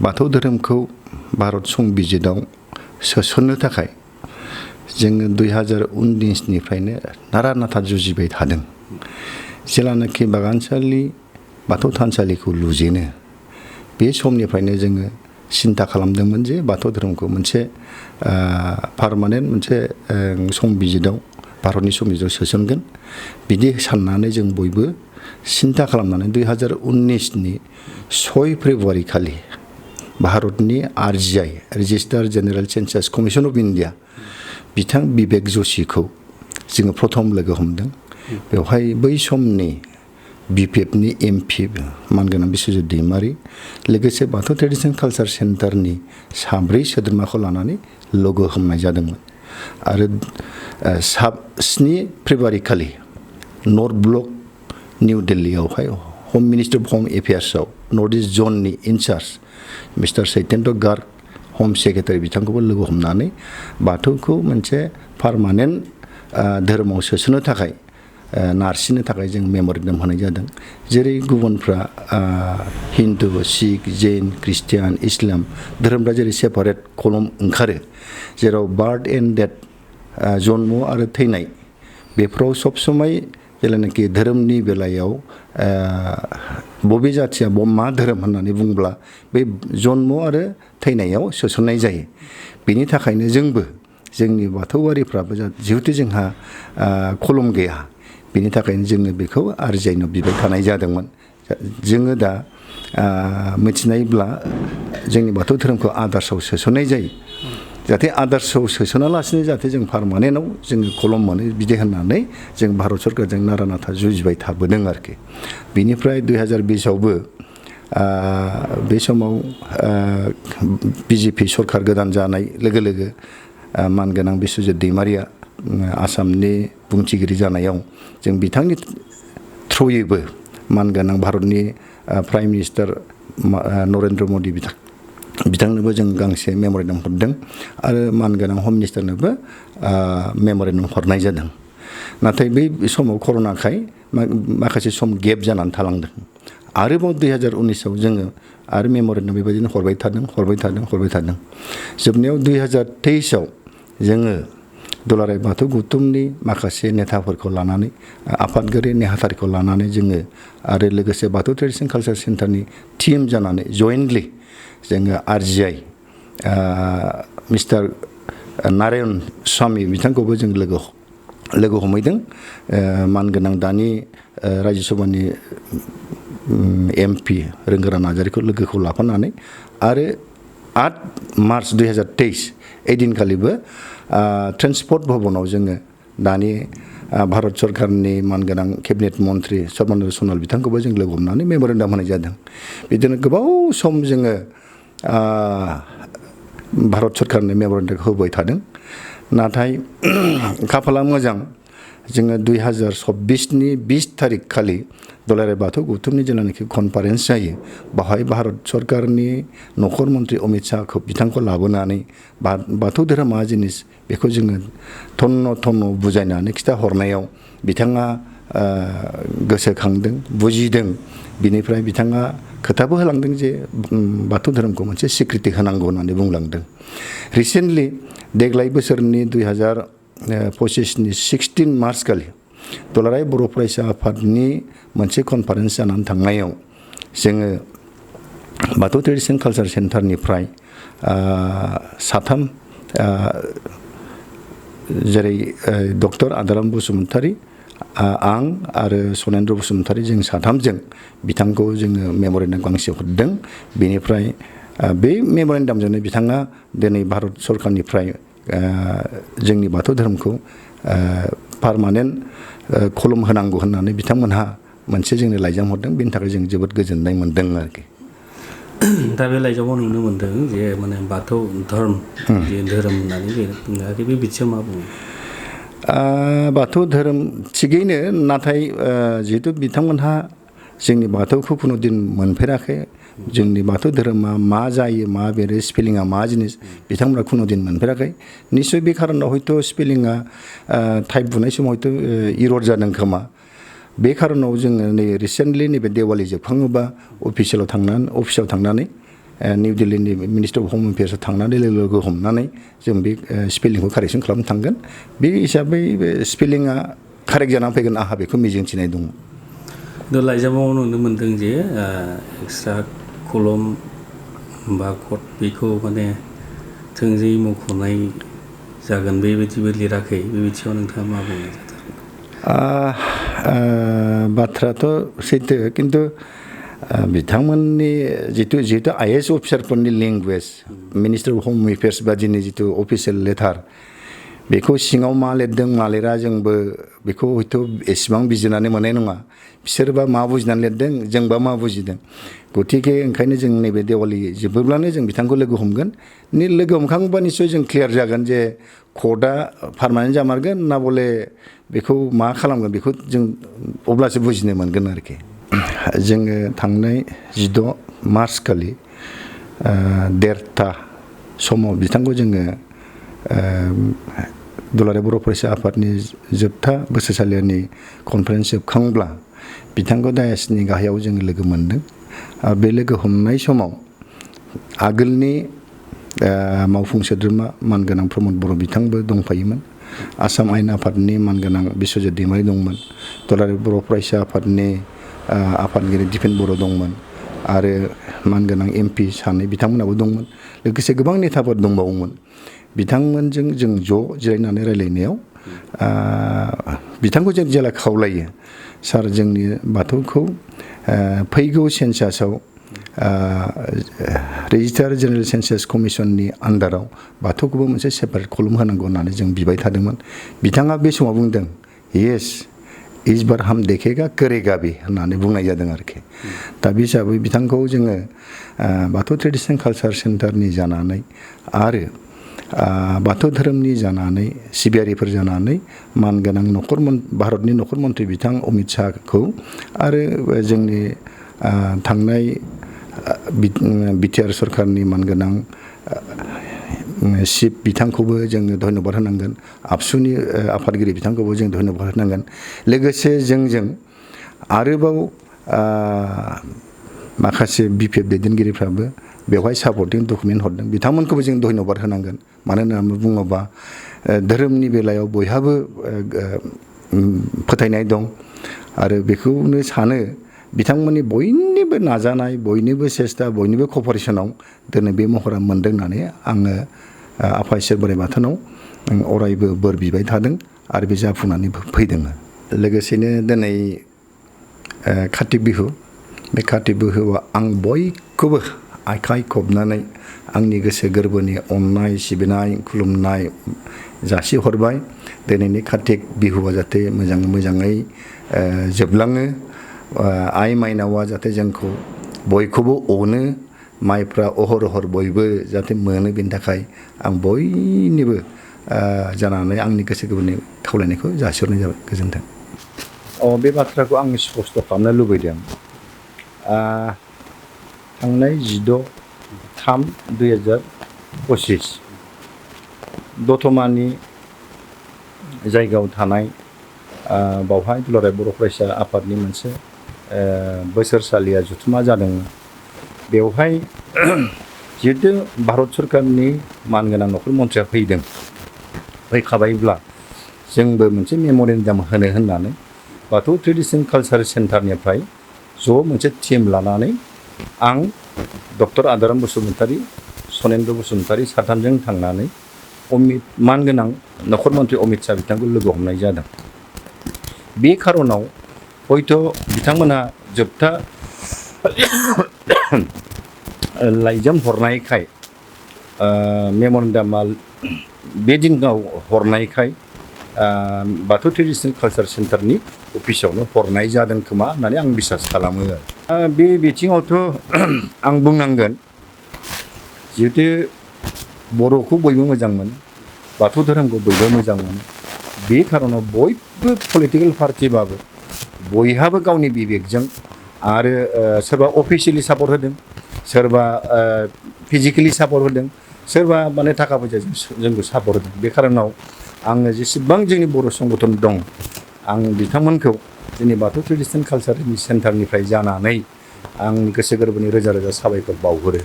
बाथौ धोरोमखौ भारत संबिजिताव सोसननो थाखाय जोङो 2019निफ्रायनो नारा नाथा जुजिबाय थादों। जेलानाखि बागानसालि बाथौ थानसालिखौ लुजेनो बे समनिफ्रायनो जोङो सिन्था खालामदोंमोन जे बाथौ धोरोमखौ मोनसे पार्मानेन्ट मोनसे संबिजिताव भारतनि संबिजिताव सोसनगोन बिदि साननानै जों बयबो सिन्था खालामनानै 2019नि 6 फेब्रुवारि खालि भारतनि RGI registrar general census commission of India बिथां बिबेक जशिखौ जोङो प्रथम लोगो हमदों। बेवहाय बै समनि BPFनि MP मानगोनां बिश्वजित दैमारि लोगोसे बाथौ ट्रेडिशनल कालचार सेन्टारनि 3 सोद्रोमाखौ लानानै लोगो हमनाय जादोंमोन आरो 7 फेब्रुवारि खालि नर्थ ब्लक निउ दिल्लीयावहाय हम मिनिस्टार अफ हम एफेयार्सआव नर्थ इस्ट जननि इनचार्ज मिस्टार चैतन्य गार्ग हम सेक्रेटारि बिथांखौबो लोगो हमनानै बाथौखौ मोनसे पार्मानेन्ट धोरोमाव सोसननो थाखाय नारसिननो थाखाय जों मेम'रेन्डाम होनाय जादों। जेरै गुबुनफ्रा हिन्दु सिख जैन ख्रिस्टियान इस्लाम धोरोमफ्रा जेरै सेपारेट कलम ओंखारो जेराव बार्थ एन्ड डेथ जन्म आरो थैनाय बेफोराव सब समय जेलानाखि धोरोमनि बेलायाव बबे जाथिया मा धोरोम होननानै बुंब्ला बे जन्म आरो थैनायाव सोसननाय जायो। बेनि थाखायनो जोंबो जोंनि बाथौआरिफ्राबो जिहेतु जोंहा कलम गैया बेनि थाखायनो जोङो बेखौ RGIनाव बिबाय थानाय जादोंमोन। जोङो दा मिथिनायब्ला जोंनि बाथौ धोरोमखौ आदार्सआव सोसननाय जायो जाहाथे आदार्सआव सोसनालासिनो जाहाथे जों पार्मानेन्टआव जोङो कलम मोनो बिदि होननानै जों भारत सरकारजों नारा नाथा जुजिबाय थाबोदों आरोखि। बिनिफ्राय 2020आवबो बे समाव BJP सरकार गोदान जानाय लोगो लोगो मानगोनां बिश्वजित दैमारिया आसामनि बुंथिगिरि जानायाव जों बिथांनि थ्रुयैबो मानगोनां भारतनि प्राइम मिनिस्टार नरेन्द्र मदि बिथांनोबो जों गांसे मेम'रेन्डाम हरदों आरो मानगोनां हम मिनिस्टारनोबो मेम'रेन्डाम हरनाय जादों। नाथाय बै समाव कर'नाखाय माखासे सम गेप जानानै थालांदों। आरोबाव 2019आव जोङो आरो मेम'रेन्डाम बेबायदिनो हरबाय थादों। जोबनायाव 2023आव जोङो दुलाराय बाथौ गौथुमनि माखासे नेताफोरखौ लानानै आफादगिरि नेहाथारिखौ लानानै जोङो आरो लोगोसे बाथौ ट्रेडिशनल कालचार सेन्टारनि टिम जानानै जयेन्टलि जोङो RGI मिस्टार नारायण स्वामी बिथांखौबो जों लोगो हमहैदों। मानगोनां दानि रायजो सभानि MP रोंगोरा नार्जारिखौ लोगोखौ लाफानानै आरो 8 मार्च 2023 ओइदिनखालिबो ट्रेन्सपर्ट भबनाव जोङो दानि भारत सरकारनि मानगोनां केबिनेट मन्त्रि सर्बानन्द सन'वाल बिथांखौबो जों लोगो हमनानै मेम'रेन्डाम होनाय जादों। बिदिनो गोबाव सम जोङो भारत सरकारनो मेम'रेन्डामखौ होबाय थादों। नाथाय खाफाला मोजां जोङो 2026नि 20 थारिख खालि दुलाराय बाथौ गौथुमनि जेलानाखि कनफारेन्स जायो बावहाय भारत सरकारनि नखर मन्त्रि अमित शाहखौ बिथांखौ लाबोनानै बाथौ धोरोम मा जिनिस बेखौ जोङो थन्न बुजायनानै खिथाहरनायाव बिथाङा गोसोखांदों बुजिदों। बिनिफ्राय बिथाङा खोथाबो होलांदों जे बाथौ धोरोमखौ मोनसे सिक्रिटि होनांगौ होननानै बुंलांदों। रिसेन्टलि देग्लाय बोसोरनि 2025नि 16 मार्च खालि दुलाराय बर' फरायसा आफादनि मोनसे कनफारेन्स जानानै थांनायाव जोङो बाथौ ट्रेडिशनल कालचार सेन्टारनिफ्राय 3 जेरै डक्टर आदाराम बसुमतारी आं आरो सनेन्द्र बसुमतारी जों 3जों बिथांखौ जोङो मेम'रेन्डाम गांसे हरदों। बेनिफ्राय बे मेम'रेन्डामजोंनो बिथाङा दिनै भारत सरकारनिफ्राय जोंनि बाथौ धोरोमखौ पार्मानेन्ट कलम होनांगौ होननानै बिथांमोनहा मोनसे जोंनो लाइजाम हरदों। बेनि थाखाय जों जोबोद गोजोननाय मोनदों आरोखि। दा बे लाइजामाव नुनो मोनदों जे माने बाथौ धोरोम जे धोरोम होननानै बुङाखै बे बिथिङाव मा बुङो? बाथौ धोरोम थिगैनो नाथाय जिहेतु बिथांमोनहा जोंनि बाथौखौ खुनु दिन मोनफेराखै जोंनि बाथौ धोरोमा मा जायो मा बेरो स्पेलिंआ मा जिनिस बिथांमोना खुनु दिन मोनफेराखै। निस्सय बे खारनाव हयथ' स्पेलिंआ टाइप बुनाय समाव हयथ' इरर जादों खोमा। बे खारनाव जोङो नै रिसेन्टलि नैबे देवालि जोबखाङोबा अफिसाव थांनानै निउ दिल्लीनि मिनिस्टार अफ हम एफेयार्सआव थांनानै लोगो हमनानै जों बे स्पेलिंखौ कारेक्सन खालामनो थांगोन बे हिसाबै बे स्पेलिंआ कारेक्ट जानानै फैगोन आंहा बेखौ मिजिंथिनाय दङ लाइजामाव नुनो मोनदों जे एक्सट्रा कलम बा कट बेखौ माने थोंजोङै मख'नाय जागोन बेबायदिबो लिराखै बे बिथिङाव नोंथाङा मा बुंनो बाथ्रायाथ' सैथो खिन्थु बिथांमोननि जिहेतु आइएएस अफिसारफोरनि लेंगुवेज मिनिस्टार अफ हम एफेयार्स बादिनि जितु अफिसियेल लेटार बेखौ सिङाव मा लिरदों मा लिरा जोंबो बेखौ हयथ' एसेबां बिजिरनानै मोननाय नङा बिसोरबा मा बुजिनानै लिरदों जोंबा मा बुजिदों गतिके ओंखायनो जों नैबे देवालि जोबोब्लानो जों बिथांखौ लोगो हमगोन लोगो हमखांबा निस्सय जों क्लियार जागोन जे कर्टआ पार्मानेन्ट जामारगोन ना बले बेखौ मा खालामगोन बेखौ जों अब्लासो बुजिनो मोनगोन आरोखि जोङो थांनाय 16 मार्च खालि 1:30 समाव बिथांखौ जोङो दुलाराय बर' फरायसा आफादनि जोबथा बोसोरसालिनि कनफारेन्स जोबखांब्ला बिथांखौ डायासनि गाहायाव जोङो लोगो मोनदों आरो बे लोगो हमनाय समाव आगोलनि मावफुं सोद्रोमा मानगोनां प्रमद बर' बिथांबो दंफायोमोन आसाम आयेन आफादनि मानगोनां बिस्वजित दैमारि दंमोन दुलाराय बर' फरायसा आफादनि आफादगिरि दिपेन बर' दंमोन आरो मानगोनां MP सानै बिथांमोनाबो दंमोन लोगोसे गोबां नेताफोर दंबावोमोन बिथांमोनजों जों ज' जिरायनानै रायलायनायाव बिथांखौ जों जेला खावलायो सार जोंनि बाथौखौ फैगौ सेन्सासाव रेजिस्टार जेनेरेल सेन्सास कमिसननि आन्डाराव बाथौखौबो मोनसे सेपारेट कलम होनांगौ होननानै जों बिबाय थादोंमोन बिथाङा बे समाव बुंदों येस इस बार हम देखेगा करेगा भी होननानै बुंनाय जादों आरोखि दा बे हिसाबै बिथांखौ जोङो बाथौ ट्रेडिसनेल कालचार सेन्टारनि जानानै आरो बाथौ धोरोमनि जानानै सिबियारिफोर जानानै मानगोनां भारतनि नखर मन्थ्रि बिथां अमित शाहखौ आरो जोंनि थांनाय बिटिआर सरकारनि मानगोनां चिफ बिथांखौबो जोङो धन्यबाद होनांगोन आबसुनि आफादगिरि बिथांखौबो जों धन्यबाद होनांगोन लोगोसे जोंजों आरोबाव माखासे BPF दैदेनगिरिफ्राबो बेवहाय सापर्टिं डकुमेन्ट हरदों बिथांमोनखौबो जों धन्यबाद होनांगोन मानो होननानै बुङोबा धोरोमनि बेलायाव बयहाबो फोथायनाय दं आरो बेखौनो सानो बिथांमोननि बयनिबो नाजानाय बयनिबो सेस्ता बयनिबो कपारेसनाव दिनै बे महरा मोनदों होननानै आङो आफा इसोर बोराइ बाथौनाव अरायबो बोर बिबाय थादों आरो बे जाफुंनानै फैदों लोगोसेनो दिनै कार्तिक बिहु बे कार्तिक बिहुआव आं बयखौबो आखाइ खबनानै आंनि गोसो गोरबोनि अननाय सिबिनाय खुलुमनाय जासिहरबाय दिनैनि कार्तिक बिहुआ जाहाथे मोजाङै जोबलाङो आइ माइनावा जाहाथे जोंखौ बयखौबो अनो माइफ्रा अहर बयबो जाहाथे मोनो बेनि थाखाय आं बयनिबो जानानै आंनि गोसो गोरबोनि खावलायनायखौ जासिहरनाय जाबाय गोजोन्थों बे बाथ्राखौ आं स्पष्ट खालामनो लुबैदों थांनाय 16/3/2025 दतमानि जायगायाव थानाय बावहाय दुलाराय बर' फरायसा आफादनि मोनसे बोसोरसालिया जथुमा जादों बेवहाय जिहेतु भारत सरकारनि मानगोनां नखर मन्थ्रिया फैखाबायब्ला जोंबो मोनसे मेम'रेन्डाम होनो होननानै बाथौ ट्रेडिसनेल कालचार सेन्टारनिफ्राय ज' मोनसे टिम लानानै आं डक्टर आदाराम बसुमतारी सनेन्द्र बसुमतारी साथामजों थांनानै मानगोनां नखर मन्थ्रि अमित शाह बिथांखौ लोगो हमनाय जादों बे खार'नाव हयथ' बिथांमोनहा जोबथा लाइजाम हरनायखाय मेम'रेन्डामा बे दिनाव हरनायखाय बाथौ ट्रेडिसनेल कालचार सेन्टारनि अफिसावनो हरनाय जादों खोमा होननानै आं बिसास खालामो बे बिथिङावथ' आं बुंनांगोन जिहेतु बर'खौ बयबो मोजां मोनो बाथौ धोरोमखौ बयबो मोजां मोनो बे खार'नाव बयबो पलिटिकेल पार्टिबाबो बयहाबो गावनि बिबेकजों आरो सोरबा अफिसियेलि सापर्ट होदों सोरबा फिजिकेलि सापर्ट होदों सोरबा माने थाखा फैसाजों जोंखौ सापर्ट होदों बे खार'नाव आङो जेसेबां जोंनि बर' संगठन दं आं बिथांमोनखौ जोंनि बाथौ ट्रेडिसनेल कालचार सेन्टारनिफ्राय जानानै आंनि गोसो गोरबोनि रोजा साबायखर बावहरो